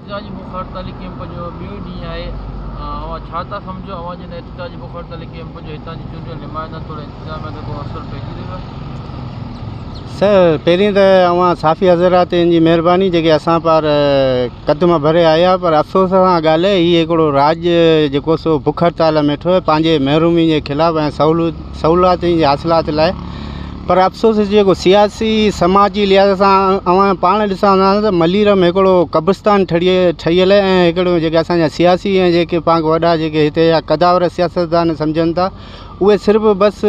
احتجاجي بک هڙتالي ڪيمپ جو ٻيو ڏينهن آهي اوهان ڇا ٿا سمجهو اوهان جي هن احتجاجي بک هڙتالي ڪيمپ جو هتان جي چونڊيل نمائندن توڙي انتظاميا تي ڪو اثر پئجي رهيو آهي؟ سر پهرين ته اوهان صحافي حضرات جي مهرباني جيڪي اسان پار قدم ڀري آيا پر افسوس سان ڳالهه هي هڪڙو راڄ جيڪو سو بک هڙتال ۾ ويٺو آهي پنهنجي محرومي جي خلاف ۽ سهولت جي حاصلات لاء پر افسوس جيڪو سياسي سماجي لحاظ سان اوهان پاڻ ڏسندا ته ملير ۾ هڪڙو قبرستان ٺهي ٺهيل آهي ۽ هڪڙو جيڪي اسانجا سياسي ۽ جيڪي پاڻ کان وڏا جيڪي هتي جا قدآور سياستدان سمجهن ٿا اهي صرف بس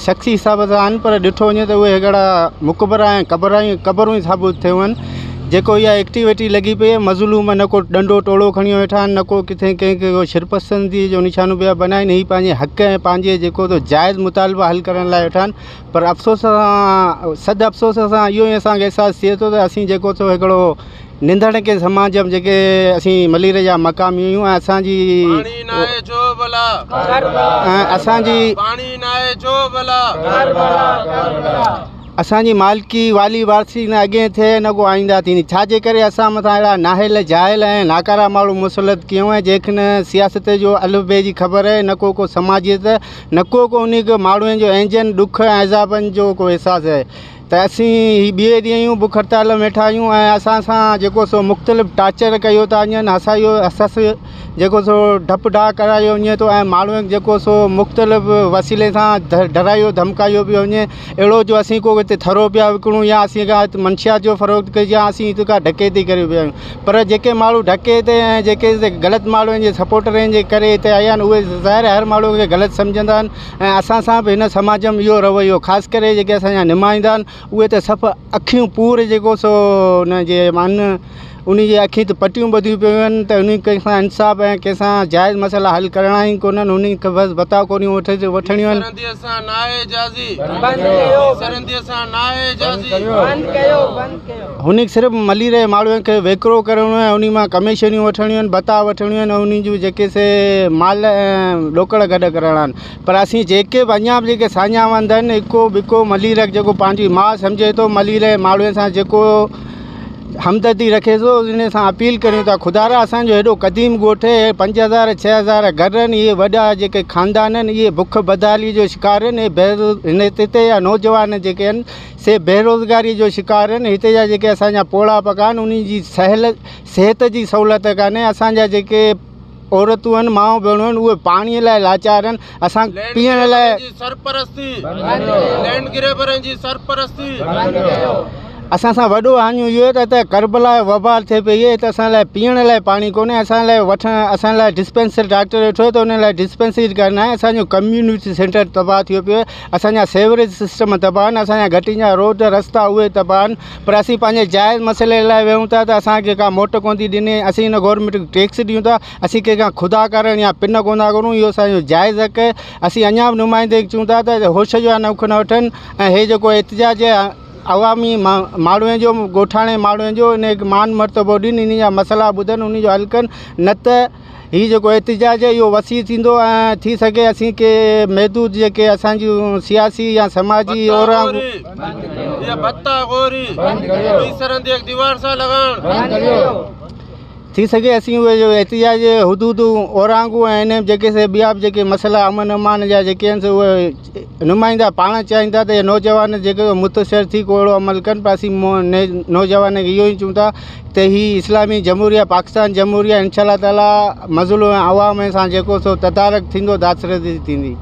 شخصي حساب سان آهن پر ڏٺو وڃي ته اهي هڪڙا مقبرا ۽ قبرون ئي ثابت ٿيون آهن جيڪو اها ايڪٽيوٽي لڳي پئي آهي مظلوم نه ڪو ڏنڊو ٽوڙو کڻي ويٺا آهن نه ڪو ڪٿي ڪنهن کي ڪو شرپسندي جو نشانو پيا بنائن هي پنهنجي حق ۽ پنهنجي جيڪو تو جائز مطالبا حل ڪرڻ لاء ويٺا آهن پر افسوس سان صد افسوس سان اهو ئي اسان کي احساس ٿئي ٿو ته اسين جيڪو سو هڪڙو ننڌڻڪي سماج ۾ جيڪي اسين ملير جا مقامي آهيون ۽ اسان جي پاڻي ناهي ڇو ڀلا ۽ اسان جي پاڻي ناهي ڇو ڀلا اسان جي مالڪي والي وارثي نه اڳئين ٿئي نه ڪو آئنده ٿيندي ڇا جي ڪري اسان مٿان اهڙا نااهل جاهل ۽ ناڪارا ماڻهو مسلط ڪيون ۽ جنهن کي نه سياست جو الف بي جي خبر آهي نه ڪو ڪو سماجيت نه ڪو ڪو انهي کي ماڻهن جو اهنجن ڏک ۽ عذابن جو ڪو احساس آهي ته اسين هي ٻئي ڏينهن آهيون بک هڙتال ۾ ويٺا آهيون ۽ اسان سان جيڪو سو مختلف ٽارچر ڪيو ٿا وڃن هسايو هسس جيڪو سو ڊپ ڊاء ڪرايو وڃي ٿو ۽ ماڻهن کي جيڪو سو مختلف وسيلي سان ڊرايو ڌمڪايو پيو وڃي اهڙو جو اسين ڪو هتي ٿرو پيا وڪڻون يا اسين ڪا هت منشيات جو فروخت ڪجي يا اسين هت ڪا ڊڪيتي ڪري پيا آهيون پر جيڪي ماڻهو ڊڪيت ۽ جيڪي هتي غلط ماڻهن جي سپورٽرن جي ڪري هتي آيا آهن اهي ظاهر هر ماڻهو کي غلط سمجهندا آهن ۽ اسان سان به هن سماج ۾ اهو رويو خاص ڪري جيڪي اسان جا نمائندا آهن اهي ته صف اکيون پور جيڪو سو ان جي مان انهي جي اکين تي پٽيون ٻڌيون پيون آهن ته انهي ڪنهن سان انصاف ۽ ڪنهن سان جائز مسئلا حل ڪرڻا ئي ڪونهن انهي کي بس ڀتا ڪوريون وٺڻيون آهن. سرنديء سان ناهي جازي سرنديء سان ناهي جازي. هن کي صرف ملير جي ماڻهن کي ويڪرو ڪرڻو آهي انهي مان ڪميشنيون وٺڻيون آهن ڀتا وٺڻيون آهن ۽ انهي جون جيڪي سي مال ۽ ڏوڪڙ گڏ ڪرڻا آهن پر اسين جيڪي به اڃا به جيڪي ساڃاهه وند آهن هڪو ٻڪو ملير جيڪو پنهنجي ماء سمجهي ٿو ملير جي ماڻهن سان جيڪو همدردي رکي ٿو ان سان اپيل ڪريون ٿا خدارا اسانجو هيڏو قديم ڳوٺ آهي 5000 6000 گهر آهن اهي وڏا جيڪي خاندان آهن اهي بک بدحالي جو شڪار آهن اهي بي هن هتي جا نوجوان جيڪي آهن سي بيروزگاري جو شڪار آهن هتي جا جيڪي اسانجا پوڙها پڪا آهن انهن جي سهل صحت جي سهولت ڪانهي اسانجا جيڪي عورتون آهن مائون ڀيڻون آهن اهي پاڻي لاء لاچار آهن اسان پيئڻ لاء سرپرستي لينڊ گريبرن جي سرپرستي اسان سان وڏو هاڃو اهو آهي ته هتي ڪربلا جو وبال ٿئي پئي هتي اسان لاء پيئڻ لاء پاڻي ڪونهي اسان لاء وٺڻ اسان لاء ڊسپينسري ڊاڪٽر ويٺو آهي ته ان لاء ڊسپينسري ڪرڻ آهي اسانجو ڪميونٽي سينٽر تباهه ٿيو پيو آهي اسانجا سيوريج سسٽم تباهه آهن اسانجا گهٽين جا روڊ رستا اهي تباهه آهن پر اسين پنهنجي جائز مسئلي لاء ويهون ٿا ته اسان کي ڪا موٽ ڪونه ٿي ڏني اسين هن گورنمينٽ کي ٽيڪس ڏيون ٿا اسين ڪنهن کان خدا ڪرڻ يا پن ڪونه ٿا گهرون اهو اسانجو جائز حق آهي اسين اڃا به نمائندي کي چئون ٿا ته هوش جا نک نه وٺن ۽ هي جيڪو احتجاج آهي عوامي ماڻهن جو ڳوٺاڻي ماڻهن جو ان کي مان مرتبو ڏين انهن جا مسئلا ٻڌن انهن جو حل ڪن نه ته هي جيڪو احتجاج آهي اهو وسيع ٿيندو ۽ ٿي سگهي اسين ڪي محدود جيڪي اسان جون سياسي يا سماجي ٿي سگهي اسين اهي جو احتجاج حدود اورانگهون ۽ ان جيڪي سي ٻيا به جيڪي مسئلا امن امان جا جيڪي آهن سي اهي نمائندا پاڻ چاهين ٿا ته نوجوان جيڪي متاثر ٿي ڪو اهڙو عمل ڪن پر اسين نوجوان کي اهو ئي چئون ٿا ته هي اسلامي جمهوريه پاڪستان جمهوريه انشاء الله تعالي مظلوم عوام سان جيڪو سو تدارڪ ٿيندو دادرسي ٿيندي.